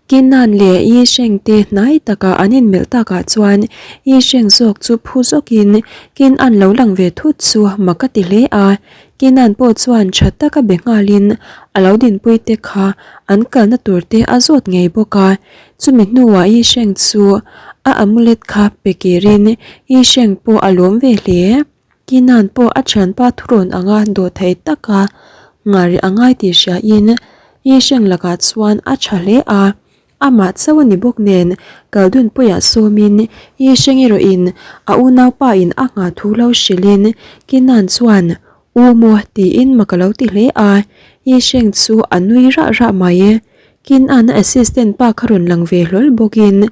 Kinan leh Yi Sheng te hnai taka an inmelh takah chuan Yi Sheng zawk chu phu zawkin Kinan lo lang ve thut chu mak a ti hle a. Kinan pawh chuan tha taka be nghalin a lo dinpui te kha an kalna tur te a zawt ngei bawk a. Chumi hnuah Yi Sheng chu a amulet kha pe kirin Yi Sheng pawh a lawm ve hle. Kinan pawh a thianpa thurawn anga dawhthei taka nghah rih a ngai tih hriain Yi Sheng lakah chuan a tha hle a, amah chauh a ni bawk nen Kaldunpuiah sawmin Yi Sheng erawhin a unaupa in a nghah thu lo hrilhin Kinan chuan U maw tiin mak a lo ti hle a, Yi Sheng chu a nui rah rah mai. Kin-an a assistant pa kha rawn lang ve hlawl bawkin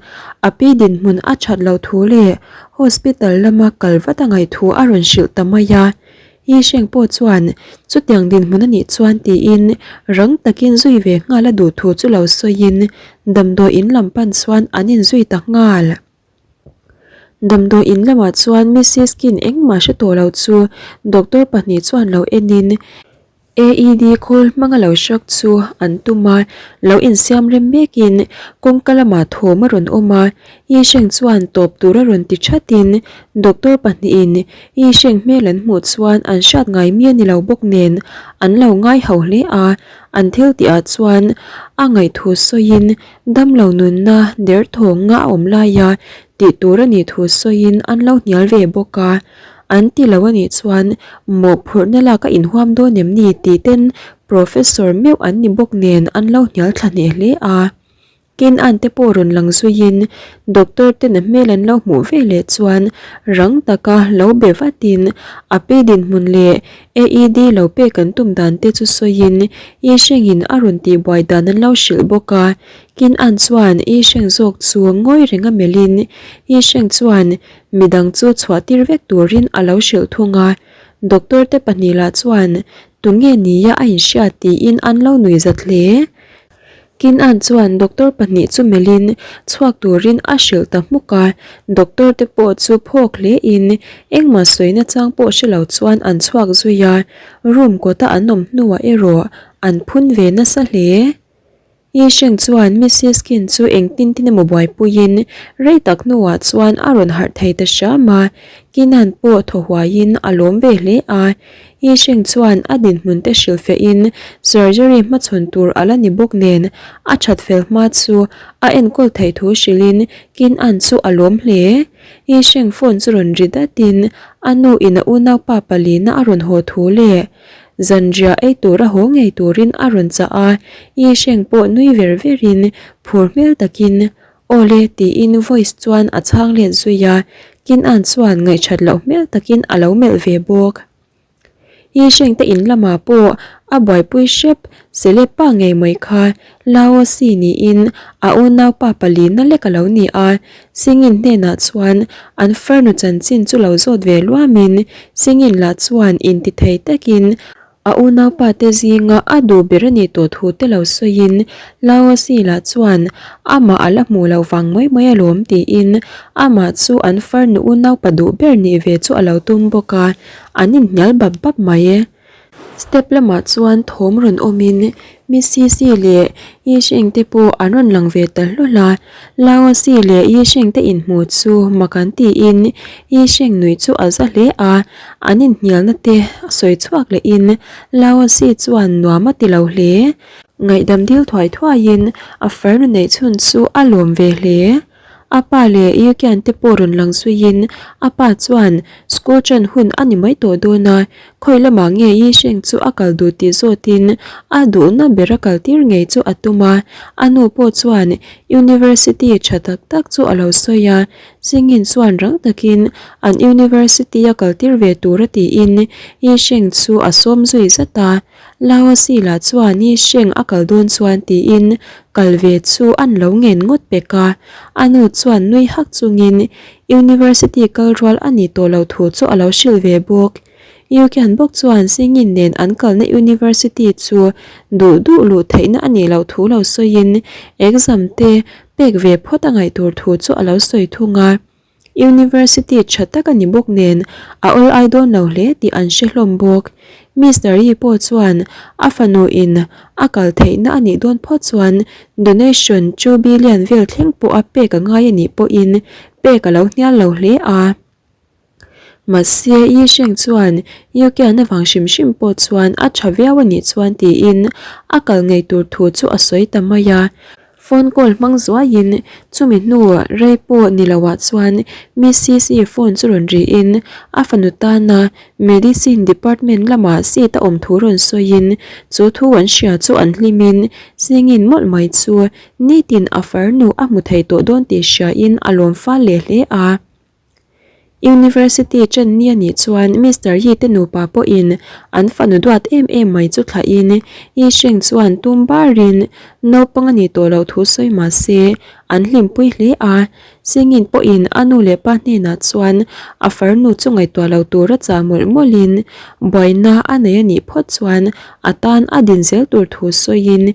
a pi dinhmun a that loh thu leh hospital lama kal vat a ngaih thu a rawn hrilh ta mai a. Yi Sheng pawh chuan chutiang dinhmun a nih chuan tiin rang takin zui ve nghal a duh thu chu lo sawiin damdawi in lam pan chuan an inzui ta nghal. Damdawi in lamah chuan Missis Kin engmah hre tawh lo chu doctor pahnih chuan lo enin AED khawl hmanga lo hrak chu an tum a, lo insiam rem mekin kawngka lamah thawm a rawn awm a, Yi Sheng chuan tawp tur a rawn ti thatin doctor pahnihin Yi Sheng hmel an hmuh chuan an hriat ngai mi a ni lo bawk nen an lo ngai ho hle a, an thil tihah chuan a ngaihthu sawiin Damlo nunna derthawng nga a awm laia tih tur a nih thu sawiin an lo hnial ve bawk a, an ti lo a nih chuan mawhphurhna lak a inhuam dawn em ni tih ten Professor meuh an ni bawk nen an lo hnial thla hneh hle a. Kin an te pawh rawn lang zuiin Doctor ten a hmel an lo hmuh ve leh chuan rang taka lo be vatin a pi dinhmun leh AED lo pek an tum dan te chu sawiin Yi Sheng-in a rawn tihbuai dan an lo hrilh bawk a. Kin An chuan Yi Sheng zawk chu ngawi reng a melhin Yi Sheng chuan midang chu chhuah tir vek turin a lo hrilh thung a. Doctor te pahnih lah chuan tunge nia a inhriat tiin an lo nui zat hle. Kin An chuan doctor pahnih chu melhin chhuak turin a hrilh ta hmuk a, doctor te pawh chu phawk hle in engmah sawi nachang pawh hre lo chuan an chhuak zui a, room kawta an awm hnuah erawh an phun ve nasa hle. Yi Sheng chuan Missus Kin chu engtin tin emaw buaipuiin rei tak hnuah chuan a rawn harh thei ta hram a, Kin An pawh thaw huaiin a lawm ve hle a, Yi Sheng chuan a dinhmun te hrilhfiahin surgery hmachhawn tur a la ni bawk nen a that fel hma chu a enkawl theih thu hrilhin Kin An chu a lawm hle. Yi Sheng phone chu rawn ri datin a nu in a unaupa palina a rawn haw thu leh zanriah ei tur a haw ngei turin a rawn chah a, Yi Sheng pawh nui ver verin phur hmel takin Awle tiin voice chuan a chhang let zui a, Kin An chuan ngaihṭhat loh hmel takin a lo melh ve bawk. Yi Sheng te in lamah pawh a buaipui hrep celeb pa ngei mai kha Lao Si niin a unaupa palina lek a lo ni a, Singin hnenah chuan an farnu chanchin chu lo zawt ve luamin Singin lah chuan intithei takin A unaupa te zinga a duh ber a nih tawh thu te lo sawiin Laosi lah chuan amah a la hmuh loh vang mai mai alawm tiin amah chu an farnu unaupa duh ber nih ve chu a lo tum bawk a, an inhnial bap bap mai. Step lamah chuan thawm rawn awmin Misisi leh Yi Sheng te pawh an rawn lang ve ta hlawl a, Laosi leh Yi Sheng te inhmuh chu mak an tiin Yi Sheng nuih chu a za hle a, An inhnialna te a sawi chhuak lehin Laosi chuan nuam a ti lo hle. Ngaihdam dil thuai thuaiin a farnu neih chhun chu a lawm ve hle. A pa leh Yukian te pawh rawn lang zuiin a pa chuan school ṭan hun a ni mai tawh dawn a, khawi lamah nge Yi Sheng chu a kal duh tih zawtin a duhna ber a kal tir ngei chu a tum a. A nu pawh chuan University ṭha tak tak chu a lo sawi a, Singin chuan rang takin an university a kaltir ve tur a tiin Yi Sheng chu a sawm zui zat a. Lao Si lah chuan Yi Sheng a kal dawn chuan tiin kal ve chu an lo ngen ngawt pek a. A nu chuan nui hak chungin university kal rual a nih tawh loh thu chu a lo hrilh ve bawk. Yu Kian bawk chuan Singin nen an kalna university chu duh duh luh theihna a nih loh thu lo sawiin exam te Pek ve phawt a ngaih tur thu chu a lo sawi thung a, University tha tak a ni bawk nen a awl ai dawn lo hle tih an hre hlawm bawk. Mister Yi pawh chuan a fanu in a kal theihna a nih dawn phawt chuan donation 2 billion vel thleng pawh a pek a ngai a nih pawhin pek a lo hnial lo hle a. Mahse Yi Sheng chuan Yukian avang hrim hrim pawh chuan a tha viau a nih chuan tiin a kal ngei tur thu chu a sawi ta mai a. Phone call hmang zuaiin chumi hnu rei pawh ni loah chuan Mrs Yi phone chu rawn riin a fanu tana Medicine department lamah seat a awm thu rawn sawiin chu thu an hria chu an hlimin Singin mawlh mai chu nitin a farnu a hmu thei tawh dawn tih hriain a lawm fal leh hle a. University chen ni a nih chuan Mister Yi te nupa pawhin an fanu duat em em mai chu thlahin Yi Sheng chuan tum barin naupang a nih tawh loh thu sawi mah se an hlimpui hle a. Singin pawhin a nu leh pa hnenah chuan a farnu chu ngaihtuah lo tura chah mawlh mawlhin buaina a nei a nih phawt chuan a tan a din zel tur thu sawiin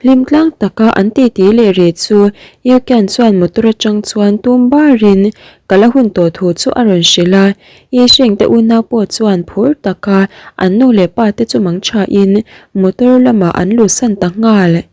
Hlim tlang taka an titi leh reh chu Yukian chuan motor atang chuan tum barin ka la hun tawh thu chu a rawn hrilh a. Yi Sheng te unau pawh chuan phur taka an nu leh pa te chu mang thain motor lamah an luhsan ta nghal.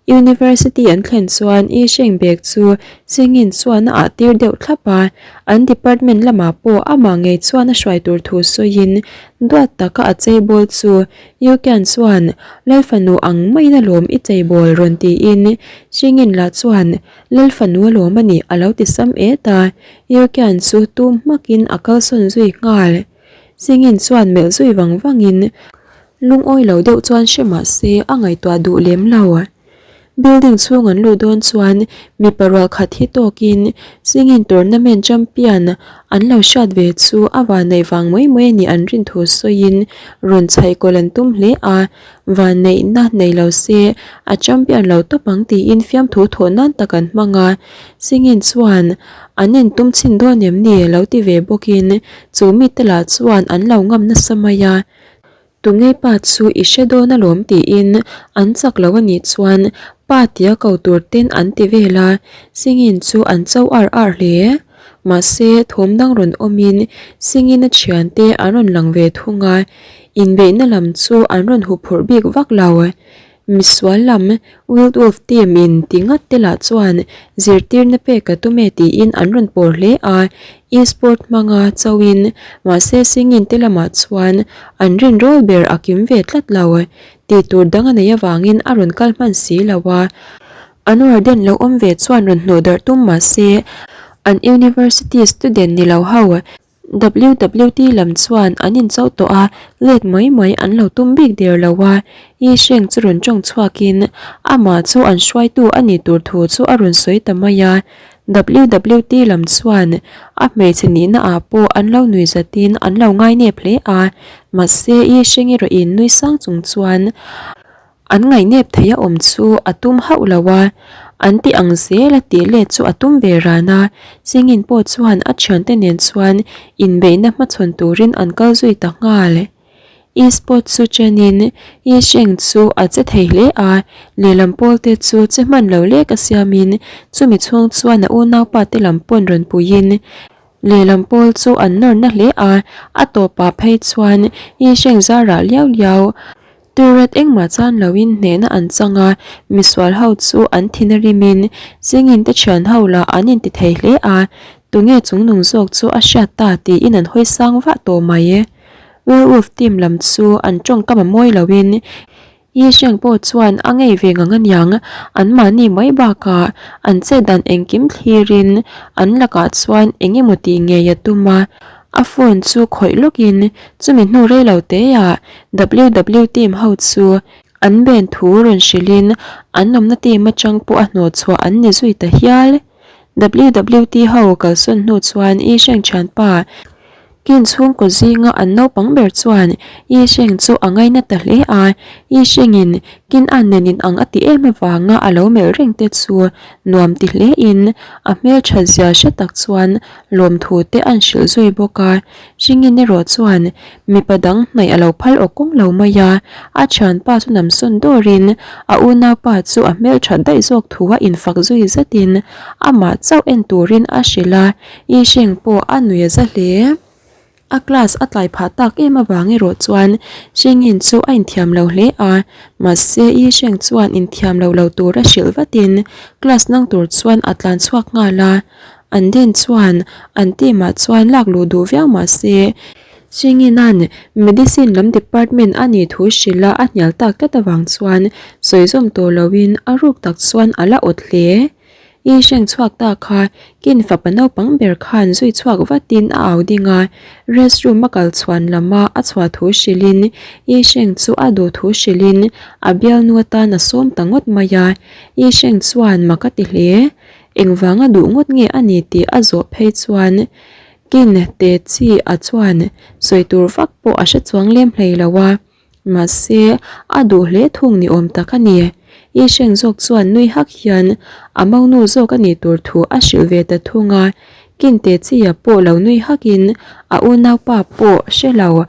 University an thlen chuan Yi Sheng bag chu Singin chuan a ah tir deuh thlap a, an department lamah pawh amah ngei chuan a hruai tur thu sawiin duat taka a cheibawl chu Yukian chuan, Lalfanu ang maiin alawm i cheibawl rawn tiin Xingin lah chuan, Lalfanu alawm a nih a lo ti sam et a, Yukian chu tum hmakin a kalsawn zui nghal. Xingin chuan melh zui vang vangin lungawi lo deuh chuan hre mah se a ngaihtuah duh lem lo. Building chhung an luh dawn chuan mipa rual khat hi tawkin singing tournament champion an lo hriat ve chu a vanneih vang mai mai a nih an rin thu sawiin rawn chhaih kawlh an tum hle a, vanneihna nei lo se a champion lo tawp ang tiin fiamthu thawh nan tak an hmang a, singing chuan an en tum chhin dawn em ni lo ti ve bawkin chu mite lah chuan an lo ngam nasa mai a. Tunge pa chu i hre dawn alawm tiin an chak lo a nih chuan pa tia ko tur ten an ti vel a, Singin chu an cho ar ar hle. Mahse thawm dang rawn awmin Singin a thiante an rawn lang ve thung a, inbeihna lam chu an rawn huphurh bik vak lo. Misual lam Wild Wolf team in ti ngat te lah chuan zirtirna pek ka tum e tiin an rawn pawr hle a, e-sport hmanga chauhin mahse singing te lamah chuan an rinrawl ber a kim ve tlat lo tih tur dang a neih avangin a rawn kal hman si lo a. An warden lo awm ve chuan rawn hnawh darh tum mahse an university student ni lo ho WWT lam chuan an inchauh tawh a, let mai mai an lo tum bik der lo a, Yi Sheng chu rawn tawng chhuakin amah chu an hruaitu a nih tur thu chu a rawn sawi ta mai a. WWT lam chuan a hmeichhe nihna ah pawh an lo nui zatin an lo ngainep hle a, mahse Yi Sheng erawh in nui sang chung chuan An ngaihnep theih a awm chu a tum hauh lo a, an ti ang zel a tih let chu a tum ve ran a, Singin pawh chuan a thiante nen chuan inbeihna hmachhawn turin an kal zui ta nghal. E-sport chu chenin Yi Sheng chu a che thei hle a, lehlam pawlte chu che hman lo lek a siamin chumi chhung chuan a unaupa te lam pawn rawn puiin Lehlam pawl chu an nawr na hle a, a tawpah phei chuan Yi Sheng zarah liau liau Turret engmah chan loin hnehna an chang a, misual ho chu an thin a rimin Singin te thian ho lah an inti thei hle a, tunge chungnung zawk chu a hriat ta tiin an hawi sang vah tawh mai. Werewolf team lam chu an tawngkam a mawi loin Yi Sheng pawh chuan a ngei ve ngang aniang, anmahni mai bakah an chet dan engkim thlirin an lakah chuan eng emaw tih ngei a tum a, a phone chu khawih lawkin chumi hnu rei lo teah WW team ho chu an ben thu rawn hrilhin an awmna team atang pawh a hnawhchhuah an ni zui ta hial. WWT ho kalsawn hnu chuan Yi Sheng thianpa Kin chhungkaw zinga an naupang ber chuan Yi Sheng chu a ngaina ta hle a, Yi Shengin Kin An nen in ang a ti em avanga a lo melh reng te chu nuam ti hle in a hmeltha zia hre tak chuan lawmthu te an hrilh zui bawk a. Shengin erawh chuan mipa dang hnaih a lo phal awk kawng lo mai a, a thianpa chu namsawn dawrin a unaupa chu a hmelthat daih zawk thu a infak zui zetin amah chauh en turin a hrilh a. Yi Sheng pawh a nui a za hle. A class a tlai phah tak em avang erawh chuan Shengin chu a inthiam lo hle a, mahse Yi Sheng chuan inthiam lo lo tura hrilh vatin class nang tur chuan a tlan chhuak nghal a. An den chuan an team ah chuan lak luh duh viau mahse Shengina'n medicine lam department a nih thu hrilh a a hnial tak tlat avang chuan sawi zawm tawh loin a ruk tak chuan a la awt hle. I hreng chhuak ta kha kin fapa naupang ber khan zui chhuak vatin a au ding a, restroom a kal chhuan lama a chhuah thu hrilhin I hreng chu a duh thu hrilhin a bialnu atan a sawm ta ngawt mai a, I hreng chuan mak a ti hle. Engvanga duh ngawt nge a ni tih a zawh phei chuan kin te chi a chuan sawi tur vak pawh a hre chuang lem hlei lo a. Mahse, a duh hle thung ni awm tak a ni. I hreng zawk chuan nui hak hian a monu zawk a nih tur thu a hrilh ve ta thung a. Kinte Chia pawh lo nui hakin a unaupa pawh hre lo.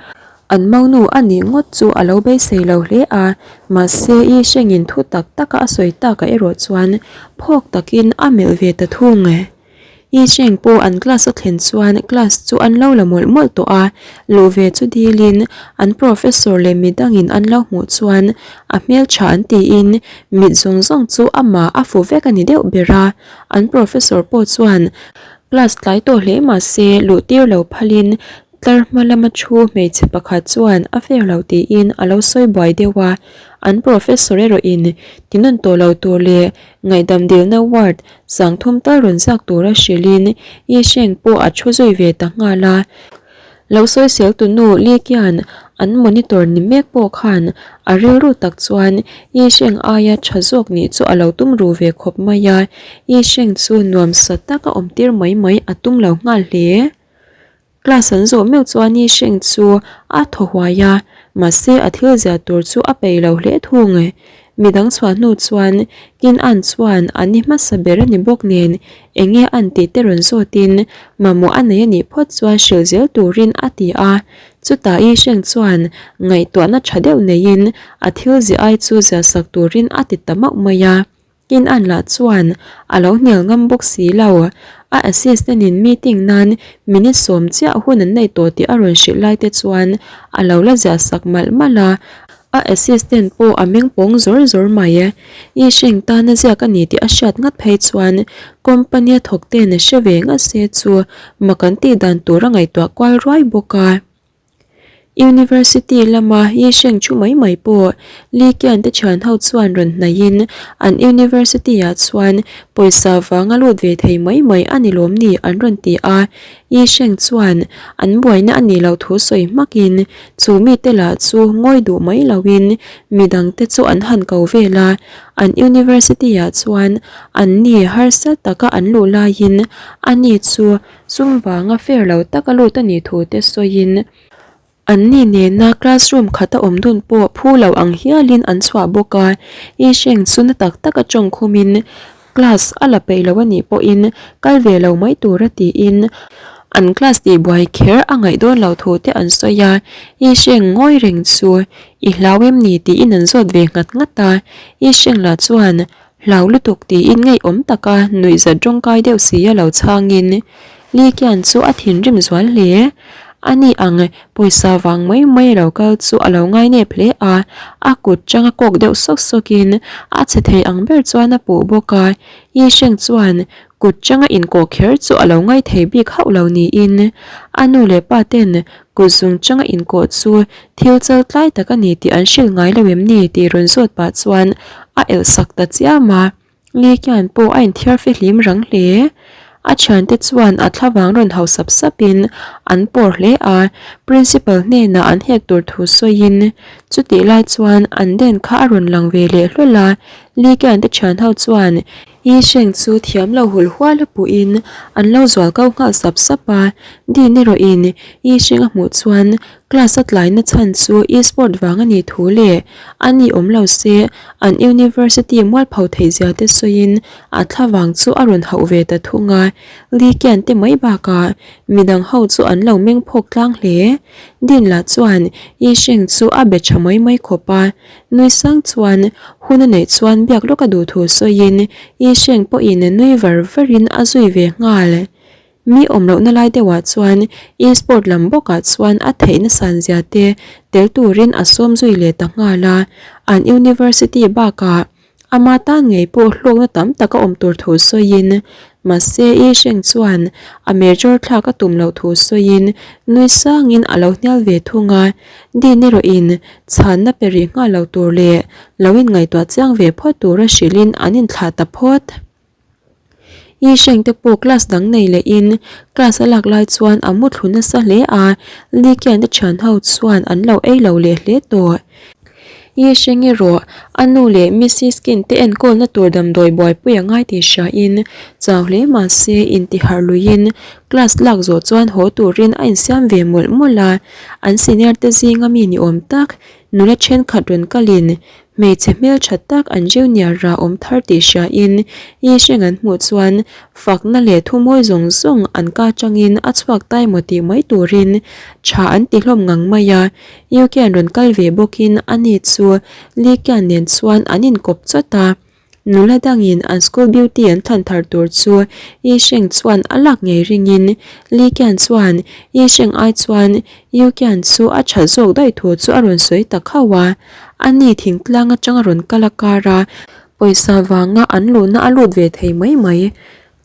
An monu a nih ngawt chu a lo beisei lo hle a, mahse I hrengin thu tak taka a sawi takah erawh chuan phawk takin a melh ve ta thung. I Cheng pawh an class a thlen chuan class chu an lo la mawlh mawlh tawh a, luh ve chu dilin an professor leh midangin an lo hmuh chuan a hmeltha an tiin mit zawng zawng chu amah a fu vek a ni deuh ber a, an professor pawh chuan class tlai tawh hle mahse luh tir lo phalin tlar hma lama thu hmeichhe pakhat chuan a fair lo tiin a lo sawi buai deuh a, an professor erawhin tinawn tawh lo tur leh ngaihdam dilna word Sangthum tal rawn zak tura hrilhin Yi Sheng pawh a thu zui ve ta nghal a. Lo sawisel tu nu Li Qian an monitor ni mek pawh khan a rilru tak chuan Yi Sheng aia tha zawk nih chu a lo tum ru ve khawp mai a, Yi Sheng chu nuamsa taka awm tir mai mai a tum lo nghal hle. Class an zawh meuh chuan Yi Sheng chu a thaw huai a, mahse a thil ziah tur chu a peih lo hle thung. Midang chhuah hnu chuan Kin An chuan a ni hmasa ber a ni bawk nen eng nge an tih te rawn zawtin mamawh a nei a nih phawt chuan hrilh zel turin a ti a. Chutah Yi Sheng chuan ngaihtuahna tha deuh neiin a thil ziah ai chu ziah sak turin a ti ta mauh mai a. Tin an lah chuan a lo hnial ngam bawk si lo. A assistant in meeting nan minute sawm chiah hun an nei tawh tih a rawn hrilh lai te chuan a lo la ziah sak malh malh a. A assistant pawh a meng pawng zawr zawr mai. I hreng tana ziak a ni tih a hriat ngat phei chuan company a thawk ten a hre ve ngat se chu mak an tih dan tur a ngaihtuah kual ruai bawk a. University lama Yi Sheng thu mai mai pawh Li Qian te thian ho chuan rawn hnaihin an university ah chuan pawisa vanga lut ve thei mai mai a ni lawm ni an rawn ti a. Yi Sheng chuan an buaina a nih loh thu sawi hmakin chu mite lah chu ngawi duh mai loin midangte chu an han ko vel a. An university ah chuan an ni harsa taka an luh laiin ani chu Sum vanga fair lo taka lut a nih thu te sawiin anni nena classroom khata awm dun pawh phu lo ang hialin an chhuah bawk a, I hreng chu na tak taka tawng khumin class a la peih lo a nih pawhin kal ve lo mai tura tiin an class tih buai kher a ngaih dawn lo thu te an sawi a, I hreng ngawi reng chu i hlau em ni tiin an zawt ve nghat nghat a, I hreng lah chuan Hlau lutuk tiin ngeiawm taka nuihzat rawngkai deuh si a lo chhangin Li Qian chu a thinrim zual hle. Ani ang pawisa vang mai mai a lo kal chu a lo ngainep hle a, a kut changa kawk deuh sawk sawkin a che thei ang ber chuan a puh bawk a. Yi Sheng chuan kut changa inkawh kher chu a lo ngaithei bik hauh lo niin a nu leh pa ten Kut zung changa inkawh chu thil chal tlai tak a ni tih an hrilh ngai lo em ni tih rawn zawt pah chuan a elh sak ta chiam a. Li Kian pawh a inthiar fihlim rang hle. A thiante chuan a thlavang rawn hau sap sapin an pawr hle a, Principal hnenah an hek tur thu sawiin chutih lai chuan an den kha a rawn lang ve leh hlawl a. Li Kian te thian ho chuan Yi Sheng chu thiam lo hul hual a puhin an lo zual ko nghal sap sap a, Dean erawhin Yi Sheng a hmuh chuan class a tlaina chhan chu e-sport vang a nih thu leh a ni awm lo se an university mualpho theih zia te sawiin a thla vang chu a rawn hauh ve ta thung a, Li Qian te mai bakah midang ho chu an lo meng phawk tlang hle. Dean lah chuan Yi Sheng chu a be tha mai mai khawp a, Nui sang chuan hun a neih chuan biak lawk a duh thu sawiin Yi Sheng pawhin nui var varin a zui ve nghal. Mi awm lohna lai deuhah chuan e-sport lam bawkah chuan a theihna san zia te tel turin a sawm zui leh ta nghal a, an university bakah ama tan ngei pawh hlawkna tam tak a awm tur thu sawiin mahse Yi Sheng chuan a major thlak a tum loh thu sawiin nui sangin a lo hnial ve thung a, Dean erawhin chhanna pe rih nghal lo tur leh lo inngaihtuah chiang ve phawt tura hrilhin an inthlah ta phawt. I hreng te pawh class dang nei leh in class a lak lai chuan a mu thlu nasa hle a, Lee Kian te thian ho chuan an lo ei lo leh hle tawh. I hreng erawh a nu leh Mrs Kin te enkawlna tur damdawi buaipui a ngai tih hria in chau hle mahse intiharh lui in class lak zawh chuan haw turin a insiam ve mawlh mawlh a, an senior te zinga mi ni awm tak nula thenkhat rawn kalin Hmeichhe hmeltha tak an junior ra awm thar tih hria in Yi Sheng an hmuh chuan fakna leh thumawi zawng zawng an ka atangin a chhuak tai maw tih mai turin tha an ti hlawm ngang mai a. Yu Kian rawn kal ve bawkin ani chu Li Kian nen chuan an inkawp chawt a. Nula dangin an school beauty an thlan thar tur chu Yi Sheng chuan a lak ngei ringin Li Kian chuan Yi Sheng ai chuan Yu Kian chu a that zawk daih thu chu a rawn sawi ta khauh a. Ani thingtlang atanga rawn kal a kar a, pawisa vanga an luhna a lut ve thei mai mai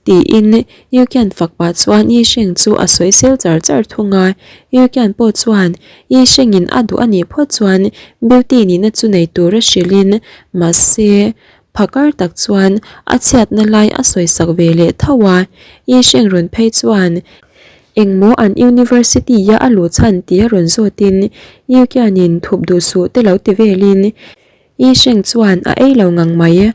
tiin Yu Kian fak pah chuan Yi Sheng chu a sawi sel char char thung a. Yu Kian pawh chuan Yi Sheng in a duh a nih phawt chuan beauty nihna chu nei tur a hrilhin mahse phakar tak chuan a chhiatna lai a sawi sak ve leh tho a. Yi Sheng rawn phei chuan Engmaw an university a a luh chhan tia rawn zawtin Yu Kian-in thup duh suh te lo ti velin Yi Sheng chuan a ei lo ngang mai.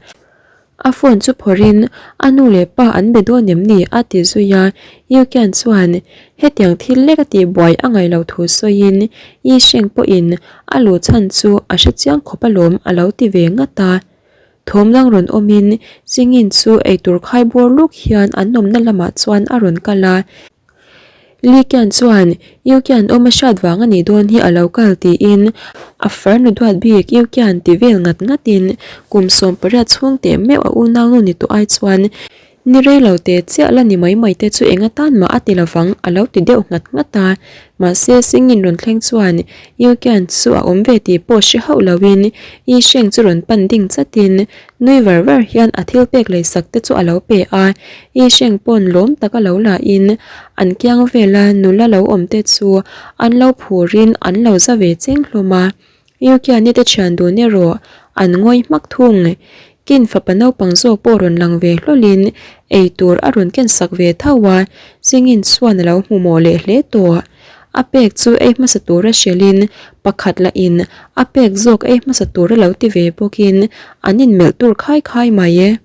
A phone chu phawrhin a nu leh pa an be dawn em ni a ti zui a, Yu Kian chuan hetiang thil lek a tih buai a ngaih loh thu sawiin Yi Sheng pawhin a luh chhan chu a hre chiang khawp alawm a lo ti ve ngat a. Thawm dang rawn awmin Chingin chu eitur khai bawr luk hian an awmna lamah chuan a rawn kal a. Li Kian chuan Yu Kian awm a hriat vang a nih dawn hi a lo kal tiin a farnu duat bik Yu Kian ti vel ngat ngatin kum 18 chhung teh meuh a unaunu ni tawh ai chuan Ni rei lo te chiah la ni mai mai te chu eng atan mah a ti lovang a lo ti deuh nghat nghat a. Mahse Singin rawn thleng chuan Yu Kian chu a awm ve tih pawh hre hauh loin Yi Sheng chu rawn pan ding chatin nui var var hian a thil pek lei sak te chu a lo pe a. Yi Sheng pawn lawm tak a lo la in an kiang vela nula lo awm te chu an lo phurin an lo za ve cheng hlawm a. Yukiani te thian dun erawh an ngawi hmak thung. Kin fapa naupang zawk pawh rawn lang ve hlawlin ei tur a rawn ken sak ve tho a, Chingin chuan a lo hmu mawh leh hle tawh. A pek chu ei hmasa tura hrilhin pakhat lahin a pek zawk ei hmasa tura lo ti ve bawkin an inmelh tur khai khai mai.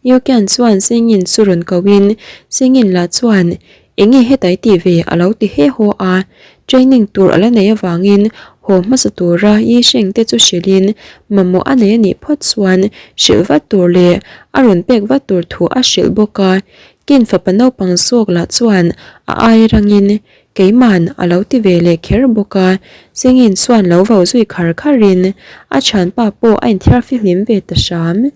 Yukian chuan Singin chu rawn kohin Singin lah chuan Enge hetai tih ve a lo ti he haw a, training tur a la nei avangin haw hmasa tura Yi Sheng te chu hrilhin mamawh a nei a nih phawt chuan hrilh vat tur leh a rawn pek vat tur thu a hrilh bawk a. Kin fapa naupang zawk lah chuan a ai rangin Keiman a lo ti ve leh kher bawk a, Singin chuan lo vau zui khar kharin a thianpa pawh a inthiar fihlim ve ta hram.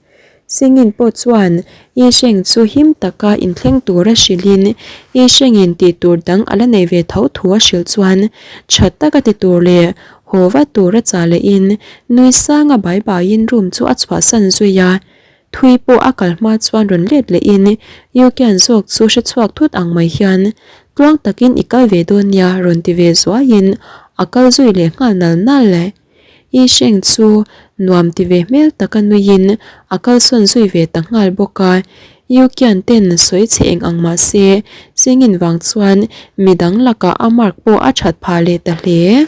Singin pawh chuan Yi Sheng chu him taka inthleng tura hrilhin Yi Shengin tih tur dang a la nei ve tho thu a hrilh chuan tha taka ti tur leh haw vat tura chah lehin nui sanga bai baiin room chu a chhuahsan zui a. Thui pawh a kal hma chuan rawn let lehin Yu Kian zawk chu hre chhuak thut ang mai hian tluang takin i kal ve dawn nia rawn ti ve zuaiin a kal zui leh nghal nal nal. I hreng chu nuam ti ve hmel taka nuiin a kalsawn zui ve ta nghal bawk a. Yu Kian ten sawi chhe eng ang mah se, Singin vang chuan midang lakah a mark pawh a that phah leh ta hle.